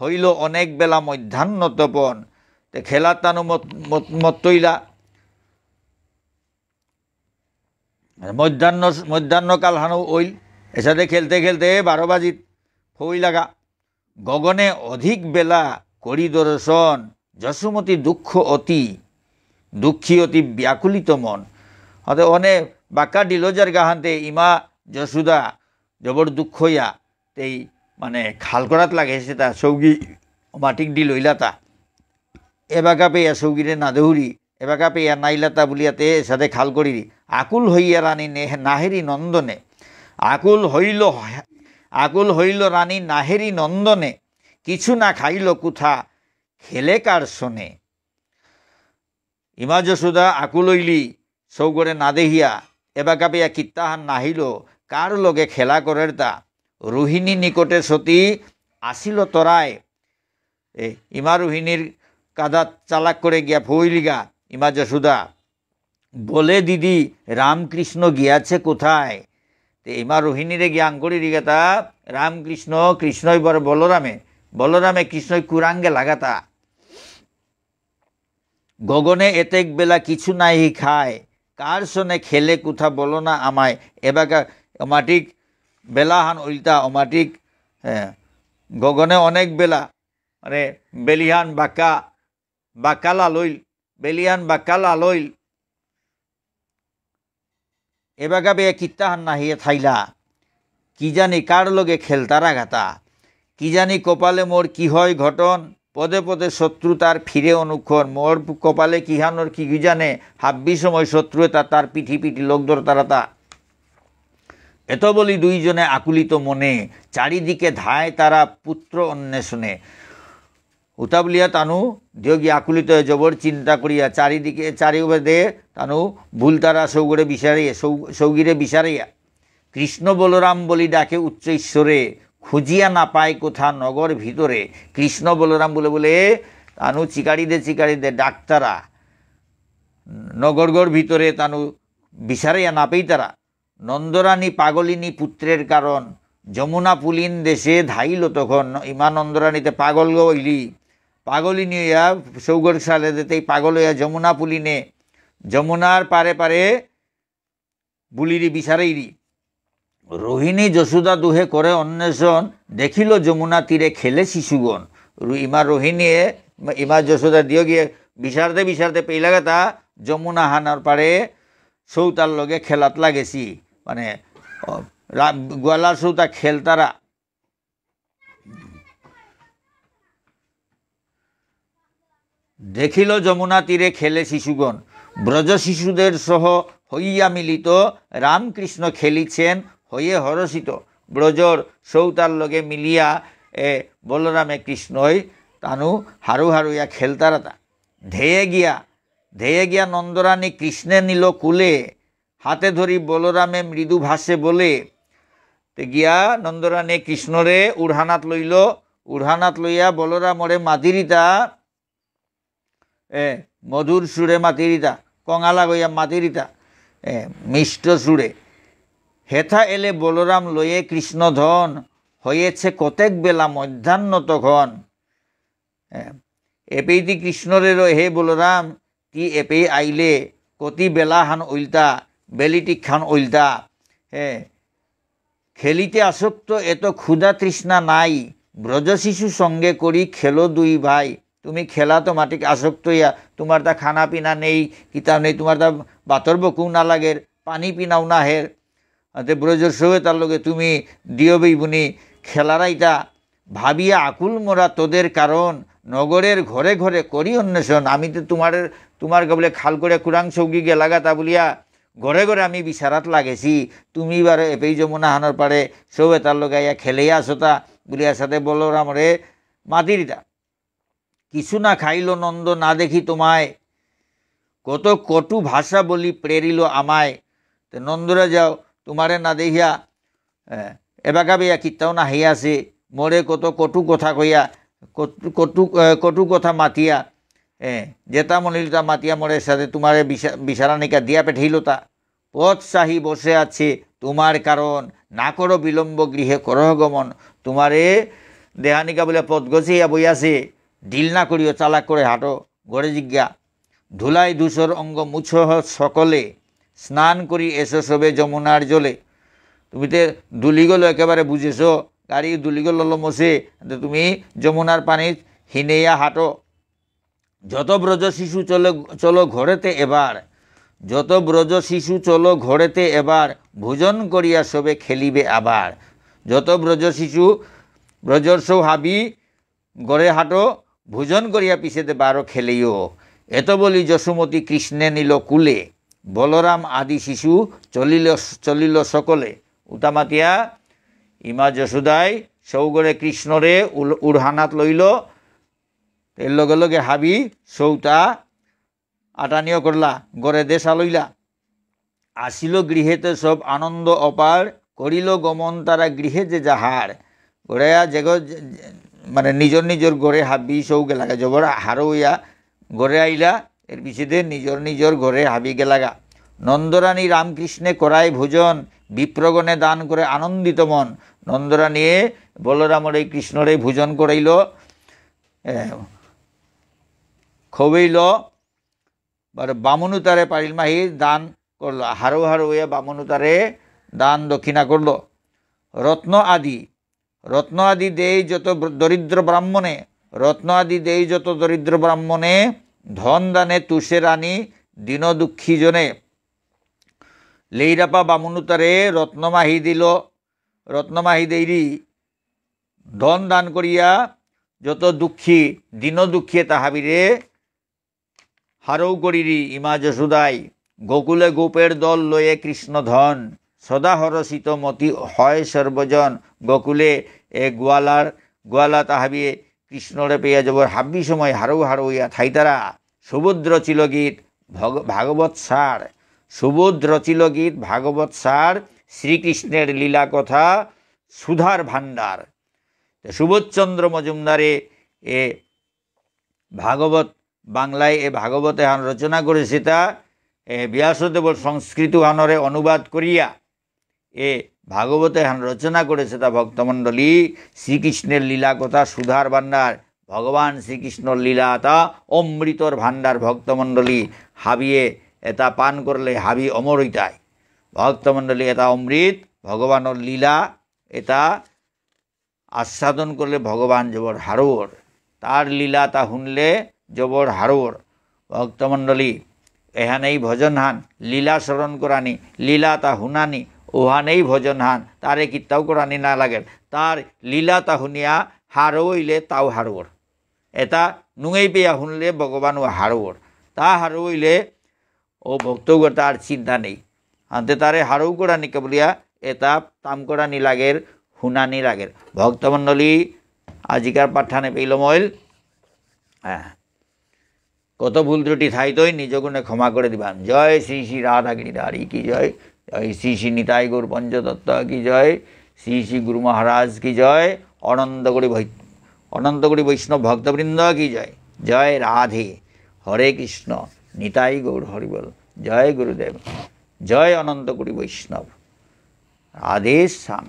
হইল অনেক বেলা মধ্যাহ্ন তপন। তে খেলা তানু মত-, মত-, মত্ত ইলা। মধ্যাহ্ন, মধ্যাহ্ন কাল হানো ওইল। এসাদে খেলতে খেলতে বারো বাজিত হইলাগা। গগনে অধিক বেলা করি দর্শন, যশোমতী দুঃখ অতি, দুঃখী অতি ব্যাকুলিত মন। অতে অনে বাক্কা ডিলো যারগা হানতে ইমা যশোদা জবর দুঃখ ইয়া, তেই মানে খাল করাত লাগেসে তা সৌগি অমাটিক ডিল ইলাতা। এবাকা পেয়া সৌগিরে না দেহুরি, এবাকা পেয়া নাইলাতা বুলিয়াতে এসাদে খাল করিরি। আকুল হইয়া রানী নেহ-, নাহেরি নন্দনে। আকুল হইল, আকুল হইল রানী নাহেরি নন্দনে। কিছু না খাইল কুথা খেলে কার সনে। ইমা যশোদা আকুল হইলি, সৌগরে না দেহিয়া, এবাকা পেয়া কিত্তাহান নাহিল, কার লগে খেলা করের তা। রোহিণী নিকটে সতী আসিল তরায়। এ, ইমা রোহিণীর কাদাত চালাক করে গিয়া ফইলিগা, ইমা যশোদা। বলে দিদি, রামকৃষ্ণ গিয়াছে কোথায়? তে ইমা রোহিণীরে গিয়া আঙ্গুরি দিগাতা, রামকৃষ্ণ, কৃষ্ণই বর বলরামে, বলরামে কৃষ্ণই কুরাঙ্গে লাগাতা। গগনে এতেক বেলা কিছু নাই খায়, কার সনে খেলে কোথা বলো না আমায়। এবাকা অমাটিক বেলাহান উল্টা অমাটিক, এ, গগনে অনেক বেলা, মানে বেলিহান বাক্কা, বাক্কা লালইল, বেলিহান বাক্কা লালইল। এবাকা বেয়া কিত্তাহান নাহিয়ে থাইলা। কি জানি কার লগে খেলতারা গাতা। কি জানি কপালে মোর কি হয় ঘটন। পদে পদে শত্রু তার ফিরে অনুক্ষণ। মোর কপালে কিহানর কি জানে, হাব্বি সময় শত্রু এতা তার পিঠি পিঠি লোক ধরতারাতা। এত বলি দুইজনে আকুলিত মনে, চারিদিকে ধায় তারা পুত্র অন্বেষণে। উতা বুলিয়া তানু দিয়গি আকুলিত হয়ে জবর চিন্তা করিয়া চারিদিকে, চারিবেদে তানু বুলতারা সৌগরে বিচারিয়া, সৌ-, সৌগিরে বিচারিয়া। কৃষ্ণ বলরাম বলি ডাকে উচ্চ ঈশ্বরে, খুঁজিয়া না পায় কোথা নগর ভিতরে। কৃষ্ণ বলরাম বলে বলে তানু চিকারি দে, চিকারি দে ডাকতারা। নগরগর ভিতরে তানু বিচারিয়া না পেইতারা। নন্দরানী পাগলিনী পুত্রের কারণ, যমুনা পুলিন দেশে ধাইল তখন। ইমা নন্দরানীতে পাগল গইলি, পাগলিনী হইয়া সৌগর সালে দিতেই পাগল হইয়া যমুনা পুলিনে, যমুনার পারে পারে বুলিরি বিচারেইরি। রোহিণী যশোদা দুহে করে অন্বেষণ, দেখিল যমুনা তীরে খেলে শিশুগণ। রু-, ইমা রোহিণীয়ে, ইমা যশোদা দিয়গিয়ে বিচারতে বিচারতে পেইলাগাতা যমুনা হানার পারে সৌতার লগে খেলাত লাগেছি। মানে, অ, রা-, গোয়ালার সৌতা খেলতারা। দেখিল যমুনা তীরে খেলে শিশুগণ, ব্রজ শিশুদের সহ হইয়া মিলিত, রামকৃষ্ণ খেলিছেন হয়ে হরষিত। ব্রজর সৌতার লগে মিলিয়া এ বলরামে কৃষ্ণই তানু হারু হারুয়া খেলতারাতা। ধেয়ে গিয়া, ধেয়ে গিয়া নন্দরানী কৃষ্ণে নিল কুলে, হাতে ধরি বলরামে মৃদু ভাষে বলে। তে গিয়া নন্দরানী কৃষ্ণরে উড়হানাত লইল, উড়হানাত লইয়া বলরামরে মাতিরিতা, এ, মধুর সুরে মাতিরিতা, কঙালা গইয়া মাতিরিতা, এ, মিষ্ট সুরে। হেথা এলে বলরাম লয়ে কৃষ্ণ ধন, হয়েছে কতেক বেলা মধ্যাহ্ন তখন। এ, এপেইতি কৃষ্ণরে র-, হে বলরাম, তি এপেই আইলে, কতি বেলাহান ওইলতা, বেলিটিকহান ওইলতা। এ, খেলিতে আসক্ত এত ক্ষুধা তৃষ্ণা নাই, ব্রজ শিশু সঙ্গে করি খেলো দুই ভাই। তুমি খেলা তো মাটিক আসক্ত ইয়া, তোমার তা খানা পিনা নেই, কিতা নেই, তোমার তা বাতর বকুও না লাগের, পানি পিনাও না হের। আতে ব্রজর সৌতার লগে তুমি দিয়বেই বুনি খেলারাইতা। ভাবিয়া আকুল মোরা তোদের কারণ, নগরের ঘরে ঘরে করি অন্বেষণ। আমি তো তোমার, তোমার গবলে খাল করে কুরাং সৌগি গেলাগা তা বুলিয়া ঘরে ঘরে আমি বিচারাত লাগেছি। তুমি বারো এপেই যমুনা হানর পারে সৌতার লগে আইয়া খেলেই আসতা বুলিয়া সাথে বলরামরে মাতিরিতা। কিছু না খাইল নন্দ না দেখি তোমায়, কত কটু ভাষা বলি প্রেরিল আমায়। তে নন্দরাজাও তোমারে না দেখিয়া, এ, এবাকা বেয়া কিত্তাও না হইয়া আছে, মোরে কত কটু কথা কইয়া, কটু, কটু, এ, কটু কথা মাতিয়া, এ, যেতা মনিলতা মাতিয়া মোরে সাথে তোমারে বিচা-, বিচারানিকা দিয়া পেঠাইলতা। পথ চাহি বসে আছে তোমার কারণ, না করো বিলম্ব গৃহে করহ গমন। তোমারে দেহানিকা বুলে পথ গছিয়া বই আছে, ঢিল না করিও, চালাক করে হাঁটো, ঘরে জিজ্ঞা। ধুলায় ধূসর অঙ্গ মুছহ সকলে, স্নান করি এসো সবে যমুনার জলে। তুমি তে ধুলিগুলো একেবারে বুঝেছো, গাড়ি ধুলিগুলো লমসে, তে তুমি যমুনার পানি হিনেয়া হাঁটো। যত ব্রজ শিশু চলো, চলো ঘরেতে এবার, যত ব্রজ শিশু চলো ঘরেতে এবার, ভোজন করিয়া সবে খেলিবে আবার। যত ব্রজ শিশু, ব্রজর সৌ হাবি ঘরে হাঁটো, ভোজন করিয়া পিছেতে বারো খেলেইও। এত বলি যশোমতী কৃষ্ণে নিল কুলে, বলরাম আদি শিশু চলিল, চলিল সকলে। উতামাতিয়া ইমা যশোদাই সৌগরে কৃষ্ণরে উল-, উড়হানাত লইল, এর লগে লগে হাবি সৌতা আটানিও করলা, ঘরে দেশা লইলা। আসিল গৃহেতে সব আনন্দ অপার, করিল গমন তারা গৃহে যে যাহার। ঘরে আ-, যেগ-, যে-, যে-, মানে নিজর নিজর ঘরে হাবি সৌ গেলাগা, জবর হারৌ ইয়া ঘরে আইলা, এর পিছেদে নিজর নিজর ঘরে হাবি গেলাগা। নন্দরানী রামকৃষ্ণে করায় ভোজন, বিপ্রগণে দান করে আনন্দিত মন। নন্দরানীয়ে বলরামরে কৃষ্ণরে ভোজন করাইল, এ, খবেইল, বারো বামুনুতারে পারিল মাহি দান করল। হারৌ হারৌ ইয়া বামুনুতারে দান দক্ষিণা করল। রত্ন আদি, রত্ন আদি দেই যত ব্র-, দরিদ্র ব্রাহ্মণে, রত্ন আদি দেই যত দরিদ্র ব্রাহ্মণে, ধন দানে তুষে রানী দীন দুঃখী জনে। লেইরাপা বামুনুতারে রত্নমাহি দিল, রত্নমাহি দেইরি, ধন দান করিয়া যত দুঃখী, দীন দুঃখী এতা হাবিরে হারৌ করিরি ইমা যশোদাই, গোকুলে গোপের দল লয়ে কৃষ্ণ ধন, সদা হরষিত মতি হয় সর্বজন। গোকুলে এ গোয়ালার, গোয়ালা তা হাবিয়ে কৃষ্ণরে পেয়া জবর হাব্বি সময় হারৌ হারৌ ইয়া থাইতারা। সুবোধ রচিল গীত ভগ-, ভাগবত সার। সুবোধ রচিল গীত ভাগবত সার, শ্রীকৃষ্ণের লীলা কথা সুধার ভাণ্ডার। তো সুবোধচন্দ্র মজুমদারে এ ভাগবত, বাংলায় এ ভাগবত এহান রচনা করেসিতা, এ ব্যাসদেবর সংস্কৃত হানরে অনুবাদ করিয়া এ ভাগবত এহান রচনা করেসিতা ভক্তমণ্ডলী। শ্রীকৃষ্ণের লীলা কথা সুধার ভাণ্ডার, ভগবান শ্রীকৃষ্ণর লীলা তা অমৃতর ভাণ্ডার ভক্তমণ্ডলী। হাবিয়ে এতা পান করলে হাবি অমর হইতাই। ভক্তমণ্ডলী, এতা অমৃত, ভগবানর লীলা, এতা আস্বাদন করলে ভগবান জবর হারৌর। তার লীলা তা শুনলে জবর হারৌর। ভক্তমণ্ডলী, এহানেই ভজন হান, লীলা স্মরণ করানি, লীলা তা শুনানি, ওহানেই ভজন হান, তারে কিত্তাও করানি না লাগে। তার লীলা তা শুনিয়া হারৌইলে তাও হারৌর। এতা নুঙেই পেয়া শুনলে ভগবানও হারৌর। তা হারৌইলে ও ভক্তগর তার চিন্তা নেই। আনতে তারে হারৌ করানিকা বুলিয়া এতা তাম করানি লাগের, শুনানি লাগের। ভক্তমণ্ডলী, আজিকার পাঠানে পেইল মইল। হ্যাঁ। কত ভুল ত্রুটি থাইতই নিজ গুণে ক্ষমা করে দিবান। জয় শ্রী শ্রী রাধা গিরিধারী কি জয়, জয় শ্রী শ্রী নিতাই গৌর পঞ্চতত্ত্ব কি জয়, শ্রী শ্রী গুরু মহারাজ কি জয়, অনন্ত কোটি বৈ-, অনন্ত কোটি বৈষ্ণব ভক্তবৃন্দ কি জয়। জয় রাধে, হরে কৃষ্ণ, নিতাই গৌর হরিবল। জয় গুরুদেব, জয় অনন্ত কোটি বৈষ্ণব। রাধে শ্যাম।